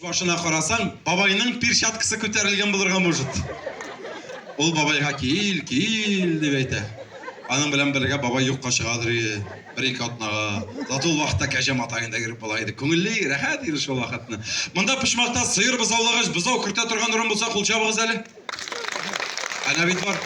Башына карасаң, бабайның перчаткасы күтәрелгән булырга может. Ул бабайга кил, кил дип әйтә. Аның белән бергә бабай юкка чыгадыр иде, бер-ике атнага. Зато ул вакытта кәҗә матаенда йөреп була иде. Күңелле, рәхәт иде шул вакытны. Монда почмакта сыер бозаулагач, бозау кертә торган урын булса, кул чабыгыз әле. Әнә бит бар.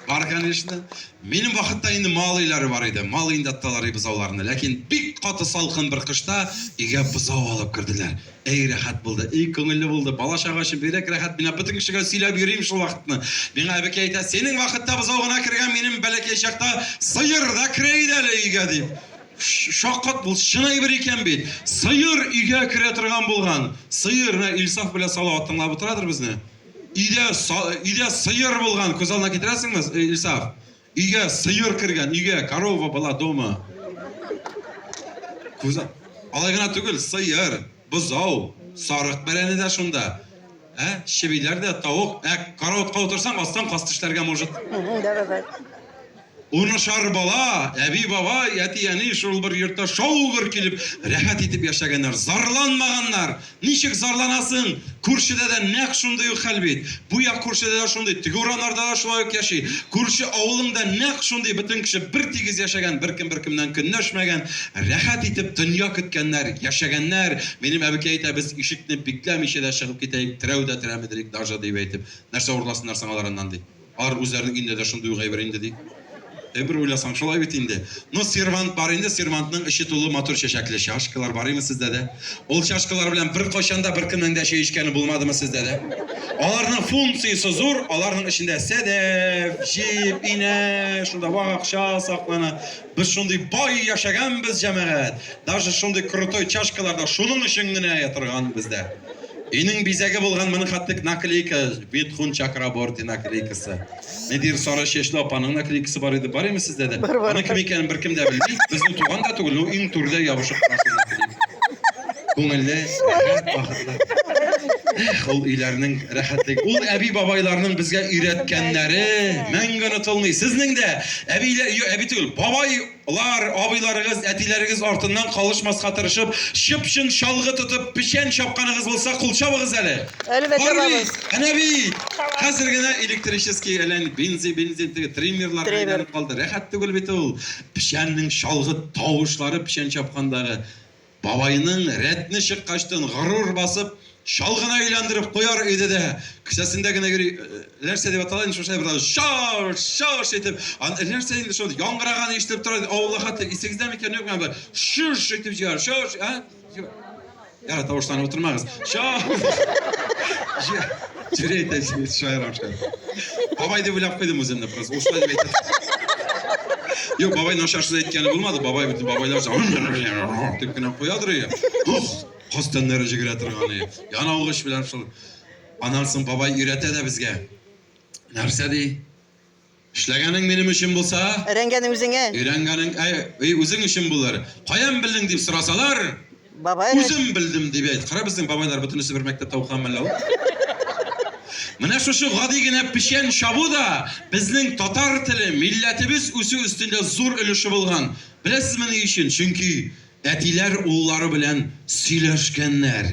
Бар, конечно. Минем вакытта инде мал өйләре бар иде. Мал өендә тоталар иде бозауларны. Ләкин бик каты салкын бер кышта өйгә бозау алып керделәр. Әй рәхәт булды, әй күңелле булды. Бала-чага өчен бигрәк рәхәт. Мин бөтен кешегә сөйләп йөрим шул вакытны. Миңа әбекәй әйтә, синең вакытта бозау гына кергән, минем бәләкәй чакта сыер да керә иде әле өйгә, дип. Шаккат бул, чын әйбер икән бит. Сыер өйгә керә торган булган. Сыер, менә Илсаф белән Салават тыңлап утырадыр безне. Өйдә, өйдә сыер булган, күз алдына китерәсеңме, Илсаф? Өйгә сыер кергән, өйгә корова была дома. Күз Алай гына түгел, сыер, бозау, сарык бәрәне дә шунда. Ә, чебиләр дә, тавык. Ә, караватка утырсаң, астан каз тешләргә может. Да, да, да. Унышар бала, әби-бабай, әти-әни шул бер йортта шау-гөр килеп, рәхәт итеп яшәгәннәр, зарланмаганнар. Ничек зарланасың? Күршедә дә нәкъ шундый ук хәл бит. Бу як күршедә дә шундый, теге урамнарда да шулай ук яши. Күрше авылың да нәкъ шундый, бөтен кеше бер тигез яшәгән, беркем беркемнән көнләшмәгән, рәхәт итеп дөнья көткәннәр, яшәгәннәр. Минем әбекәй әйтә, без ишекне бикләмичә дә чыгып китәек, терәү дә терәмедерик даже, дип әйтеп. Нәрсә урласыннар соң алар аннан, ди. Алар үзләренең өендә дә шундый ук әйбер инде, ди. Ә бер уйласаң, шулай бит инде. Ну, сервант бар инде, сервантның эче тулы матур чәчәкле чашкалар бар име сездә дә? Ул чашкалар белән беркайчан да беркемнең дә чәй эчкәне булмадымы сездә дә? Аларның функциясе зур, аларның эчендә сәдәф, җеп, инә, шунда вак акча саклана. Без шундый бай яшәгәнбез, җәмәгать. Даже шундый крутой чашкалар да шуның өчен генә ятырган бездә. Өйнең бизәге булган моның хәтлек наклейка, Митхун Чакраборти наклейкасы. Нидер сары чәчле апаның наклейкасы бар иде. Бар име сездә дә? Бар, бар. Аның кем икәнен беркем дә белми. Безнең туган да түгел, но иң түрдә ябышып тора шул наклейка. Күңелле, рәхәт вакытлар. Эх, ул өйләрнең рәхәтлеге. Ул әби-бабайларның безгә өйрәткәннәре мәңге онытылмый. Сезнең дә әбиләр, юк, әби түгел, бабайлар, абыйларыгыз, әтиләрегез артыннан калышмаска тырышып, чып-чын чалгы тотып, печән чапканыгыз булса, кул чабыгыз әле. Әлбәттә, Бар бит, чабабыз. әнә бит. Хәзер генә электрический, әллә ни, бензин, бензин, теге триммерлар Триммер. әйләнеп калды. Рәхәт түгел бит ул. Печәннең чалгы тавышлары печән чапкандагы. Бабайның рәтне чыккачтын горур басып, чалгына әйләндереп куяр иде дә, кесәсендә генә йөри, нәрсә дип атала инде шушы әйбер, шаш, шаш итеп, ан нәрсә инде шул яңгыраганы ишетелеп тора иде, авылда хәтта исегездә микән, юкмы, бер шыш итеп җибәрә, шаш, ә? Яра, тавышланып утырмагыз. Шаш. Җөри әйтә, шаярам, шаярам. Бабай дип уйлап куйдым үземне просто. Ул шулай дип әйтә. Юк, бабай начар сүз әйткәне булмады. Бабай бит бабайлар дип кенә куядыр иде. Ух, каз тәннәре җигерә торган иде. Янаугыч белән шул. Аннан соң бабай өйрәтә дә безгә. Нәрсә ди? Эшләгәнең минем өчен булса, Өйрәнгәнең үзеңә. Өйрәнгәнең, әй, үзең өчен булыр. Каян белдең дип сорасалар, Бабай үзем белдем дип әйт. Кара безнең бабайлар бөтенесе бер мәктәптә укыган мәллә ул? Менә шушы гади генә печән чабу да безнең татар теле, милләтебез үсү өстендә зур өлеше булган. Беләсезме ни өчен? Чөнки Әтиләр уллары белән сөйләшкәннәр,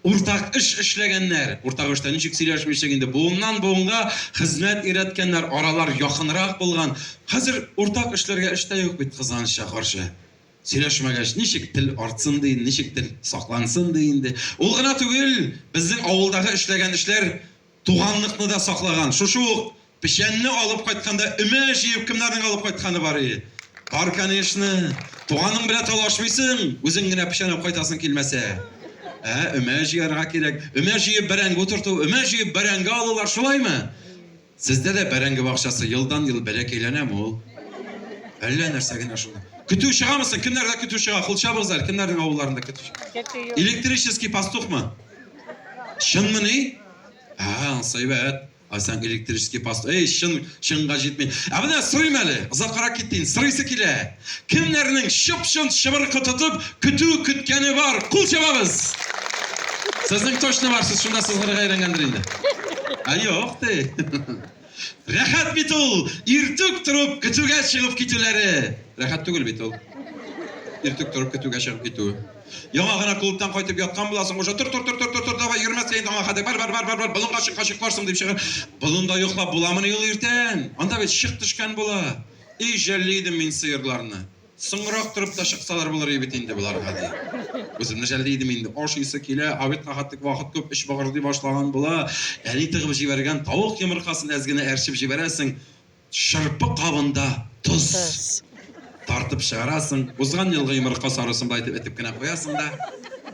уртак эш эшләгәннәр. Уртак эштә ничек сөйләшмисең инде? Буыннан-буынга хезмәт өйрәткәннәр, аралар якынрак булган. Хәзер уртак эшләргә эш тә юк бит, кызганычка каршы. Сөйләшмәгәч, ничек тел артсын ди, ничек тел саклансын ди инде. Ул гына түгел, безнең авылдагы эшләгән эшләр Туганлыкны да саклаган. Шушы ук печәнне алып кайтканда өмә җыеп кемнәрнең алып кайтканы бар и? Бар, конечно. Туганың белән талашмыйсың, үзең генә печән алып кайтасың килмәсә. Ә, өмә җыярга кирәк. Өмә җыеп бәрәңге утырту, өмә җыеп бәрәңге алулар, шулаймы? Сездә дә бәрәңге бакчасы елдан-ел бәләкәйләнәме ул? Әллә нәрсә генә шунда. Көтү чыгамы соң? Кемнәрдә көтү чыга? Кул чабыгыз әле, кемнәрнең авылларында көтү чыга? Электрический пастухмы? Чынмыни? Ә, анысы әйбәт. Ә сән электрический паст. Эй, чын, чынга җитми. Ә менә сорыйм әле, озаккарак китте инде, сорыйсы килә. Кемнәрнең чып-чын чыбыркы тотып, көтү көткәне бар? Кул чабабыз! Сезнең точно бар, сез шунда сызгырырга өйрәнгәндер инде. Ә юк, ди. Рәхәт бит ул, иртүк торып көтүгә чыгып китүләре. Рәхәт түгел бит ул. Иртүк торып көтүгә чыгып китү. Яңа гына клубтан кайтып яткан буласың, уже тор, тор, тор, тор, тор, тор, давай. хәтта бар, бар, бар, бар, бар, болынга чыккач йокларсың дип чыгар. Болында йоклап буламыни ул иртән? Анда бит чык төшкән була. И жәлли идем мин сыерларны. Соңрак торып та чыксалар булыр иде бит инде боларга ди. Үземне жәлли идем инде. Ашыйсы килә, обедка хәтлек вакыт күп, эч быгырдый башлаган була. Әни тыгып җибәргән тавык йомыркасын әз генә әрчеп җибәрәсең. Шырпы кабында тоз. Тоз. Тартып чыгарасың, узган елгы йомырка сарысын былай итеп этеп кенә куясың да,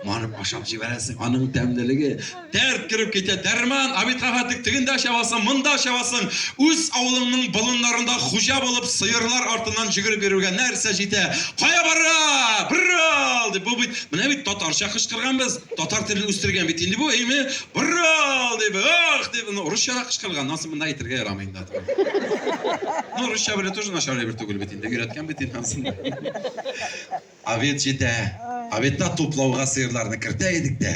манып ашап җибәрәсең. Аның тәмлелеге, дәрт кереп китә, дәрман, обедка хәтлек тегендә чабасың, монда чабасың. Үз авылыңның болыннарында хуҗа булып, сыерлар артыннан йөгереп йөрүгә нәрсә җитә? Кая бара? Борыл! Дип, бу бит, менә бит татарча кычкырганбыз, татар телен үстергән бит инде бу, әйме? Борыл! Дип, ах! Дип, ну, русча да кычкырган, анысы монда әйтергә ярамый инде. Ну, русча белү тоже начар әйбер түгел бит инде, өйрәткән бит инде анысын. Обед җитә. Обедта туплауга сыерларны кертә идек тә,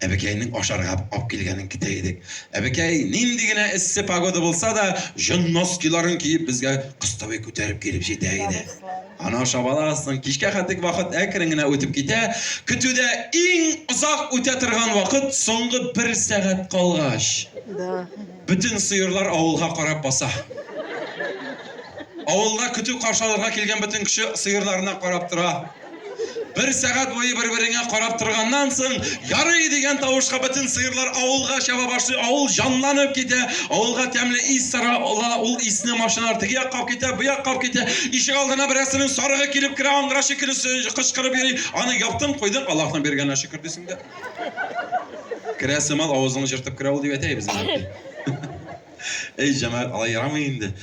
әбекәйнең ашарга алып килгәнен көтә идек. Әбекәй, нинди генә эссе погода булса да, җон носкиларын киеп безгә кыстыбый күтәреп килеп җитә иде. Аны ашап аласың, кичкә хәтлек вакыт әкрен генә үтеп китә. Көтүдә иң озак үтә торган вакыт соңгы бер сәгать калгач. Да. Бөтен сыерлар авылга карап баса. Авылда көтү каршы алырга килгән бөтен кеше сыерларына карап тора. Бер сәгать буе бер-береңә карап торганнан соң, ярый дигән тавышка бөтен сыерлар авылга чаба башлый, авыл җанланып китә, авылга тәмле ис тарала, ул исне машиналар теге якка алып китә, бу якка алып китә. Ишек алдына берәрсенең сарыгы килеп керә, аңгыра шикелле кычкырып йөри. Аны яптың, куйдың, Аллаһның биргәненә шөкер дисең дә. Керәсе мал авызыңны җыртып керә ул дип әйтә безнең. Әй, җәмәгать, алай ярамый инде.